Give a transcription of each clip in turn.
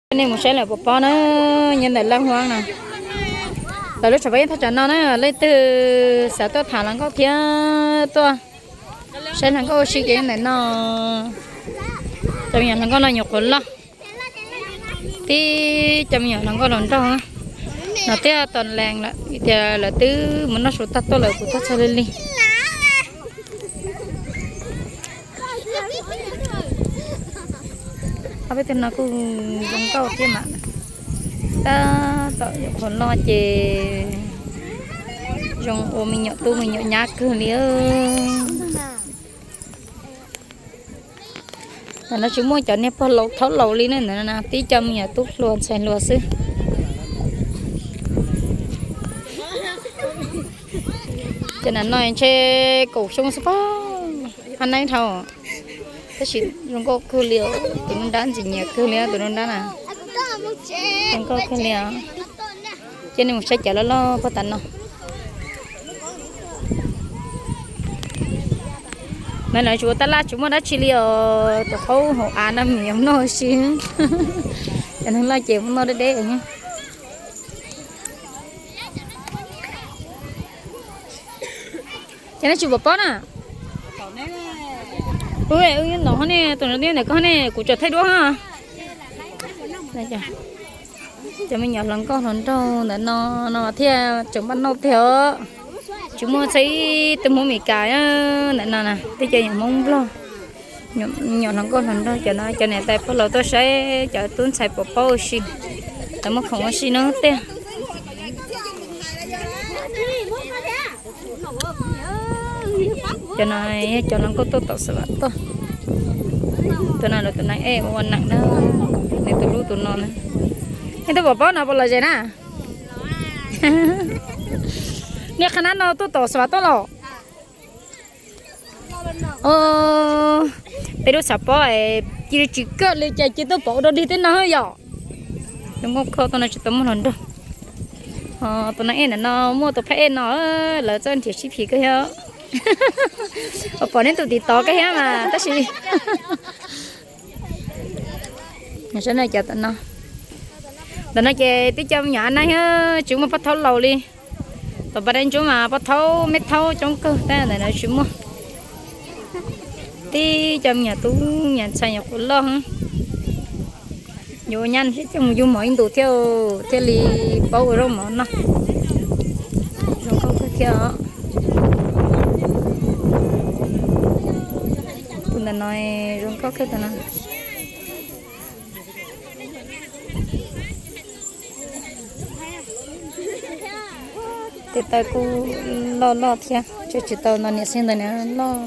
Nej mus saib lawm puas pob na, nyob ntawm Laj Huab na. Lawv lub tshav pob yeej thaj tsam no na, leej twg xav tuaj tham hluas nkauj thiab tuaj saib hluas nkauj ua si ces ntawm no. Cov me nyuam hluas nkauj no nyuam qhuav loj, tib cov me nyuam hluas nkauj hluas nraug no twb tom lees lawm, vim tias lawv twb mus noj su tag tuaj lawm, kuv tuaj txog lig lig. Ob peb tug no kuj zoo nkauj thiab mas, tab tom nyuam qhuav loj ces zoo ua me nyuam tub me nyuam nyab kawg li. Ntawm no tsis muaj cov niag pog laus thaub laus li ne, ntawm no tib cov me nyuam tub hluas ntxhais hluas xwb. Ces ntawm no ntshe kaum xyoo xwb pob, hab neeb dhau. Tab sis zoo nkauj kawg li, tus nruab nrab ntxim nyiam kawg li, tus nruab nrab na, zoo nkauj kawg li. Ces nej mus saib cov loj loj puag ta no. Ntawd lawv tsis ua tab laj tsis muaj dab tsi li os, tus qaub hauv av no me nyuam noj si. Cov neeg loj ces muab noj deb deb. Ces nej tsis pom pob na. Wb nyob no ne, tus no ntawm koj ne, kuv tso thaij duab. Cov me nyuam hluas nkauj hluas nraug ntawm no no thiaj tseem npaj noj tiag os. Tsis muaj txhia ib tug Hmoob Mes Kas ntawm no na, twb cov nyuam Hmoob Nplog. Nyuam hluas nkauj hluas nraug cov no, cov niam tais pog laus tuaj saib cov tub ntxhais pom pob ua si, lawv muaj khoom ua si no tiag. Cov no yog cov hluas nkauj tuaj tom Xav Vam tuaj. Tus no lawv tus nees ej ua nees na, nws tus hlub tus no na. Nej tuaj pom pob no puas lom zem na? Nej qhab nab no tuaj tom Xav Vam tuaj los? Peb lub tshav pob cia li tsis kawg li cas cia tuaj pom ua dog dig tej no yom. Tus nkauj kho tus no tsis tau muaj hluas nraug. Tus nees ej ntawm no muaj tus phab ej no, lawv txawj nrhiav sib phim kawg thiab. Pom nej tus tim tod kawg thiab mas tab sis saib no cov ntawm no. Ntawm no ces twb cov me nyuam a nab thiab tsis muaj poj thaub laus li. Tom pas dai ntsuab mas poj thaub me thaub coob kawg tab ntawm no tsis muaj. Tib cov me nyuam tub me nyuam ntxhais nyuam qhuav loj. Yuav ua nyab thiab coj mus yug mov ib ntus thiab thiaj li paub ua zaub mov noj. Zoo nkauj kawg thiab os. Tus ntawm no zoo nkauj kawg tus no. Tes taw kuj loj loj thiab, tsis tau no niam xeeb ntawd loj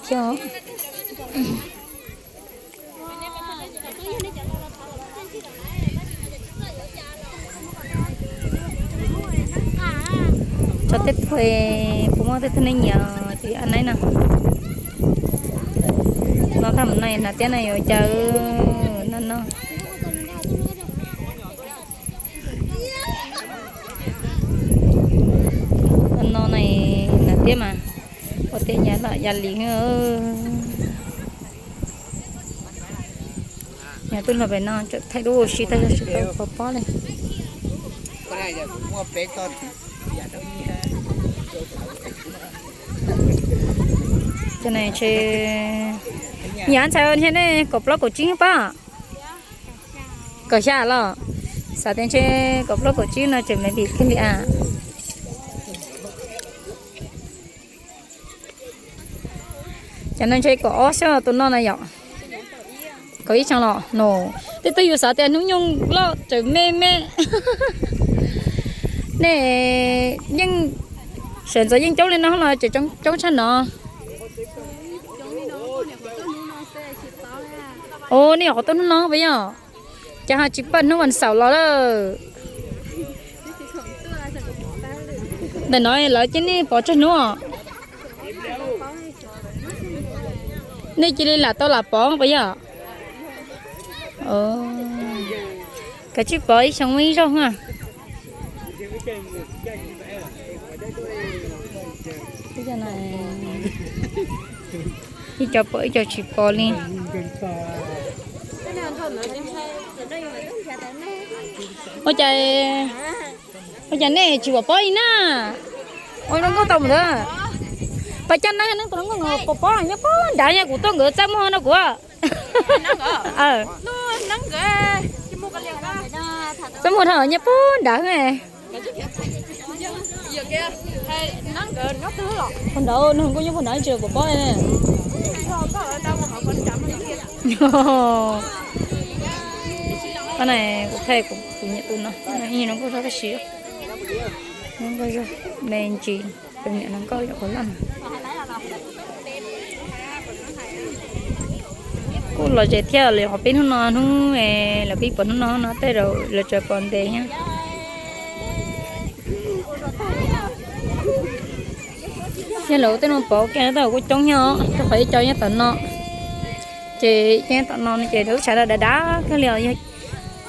thiab. Tso tej tug, puas muaj tej tug nej nyiam ces a nab no. No tag mus no hnav tiab no yuav cas no no. No no hnav tiab mas ua tias ya lim. Yog twb los pem no tseem thaij duab ua si tag yog tsis tau pov pob li. Cov no ntshe, me nyuam ntxhais nej kaum plaub kaum tsib pob? Kaum xya los? Xav tias ntshe kaum plaub kaum tsib no tseem me vim kiag li a. Cov no ntshe kaum ob xyoo tus no na yom. Kaum ib xyoo los no. Tej tug yus xav tias hnub nyoog loj tseem me me. Nej yeej sawv ntxov yeej coob li no los tseem coob tshaj no. Os, nej nyuam qhuav tuaj hnub no puas yog? Ces ho tsis pom hnub vas xaum los lawm. Ntawm no lawv cia nej pov tsawg hnub os? Nej cia li lam tau lam pov puas yog? Kav tsij pov ib xyoo muaj ib zaug na. Ib co pom ib co tsis pom li. Ua cas, ua cas nej tsis pom pob li na? Ua zoo nkauj tau mus ntawd. Pas caj neeb, neeb tus hluas nkauj pom pob nyob pob nrad, yog kuv tuaj nkawd txaj muag no kuv. Txaj muag no nyob pob nrad. Pog nrad, nws kuj nyob pog nrad tsis pom pob. Qhov no kuv thaij kuv niam tus no, ib no kuj zog tab sis, no kuj zog me ntsis, kuv niam no nkauj yom qhuav loj na. Kuj los ze thiab li qhov peb hnub no hnub, lawv pib pom hnub no no tej zaum lawv tseem pom ntev thiab. Yog lawv tej no pom kiag tej zaum kuj coob thiab os, rau qhov ib co nyob tom no, ces cov nyob tom no no ces lub tshav dav dav kawg li os. Yog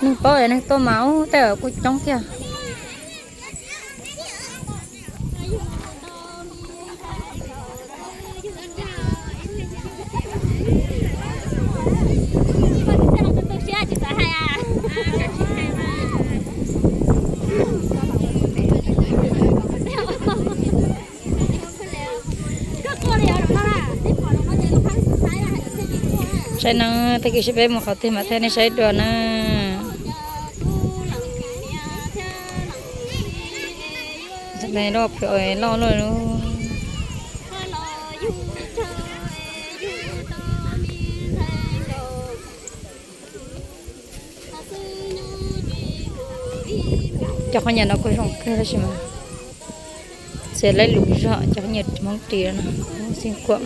neeg paub neeg tuaj mas tej zaum kuj coob thiab. Saib no, tag kis seb peb mus qhov twg mam thaij nej saib dua na. Loj loj. Cov qhov nyuam no kuj zoo kawg tab sis mas txiav laib lus zog, cov qhov nyuam Hmoob ris no, Hmoob xeev Khuam.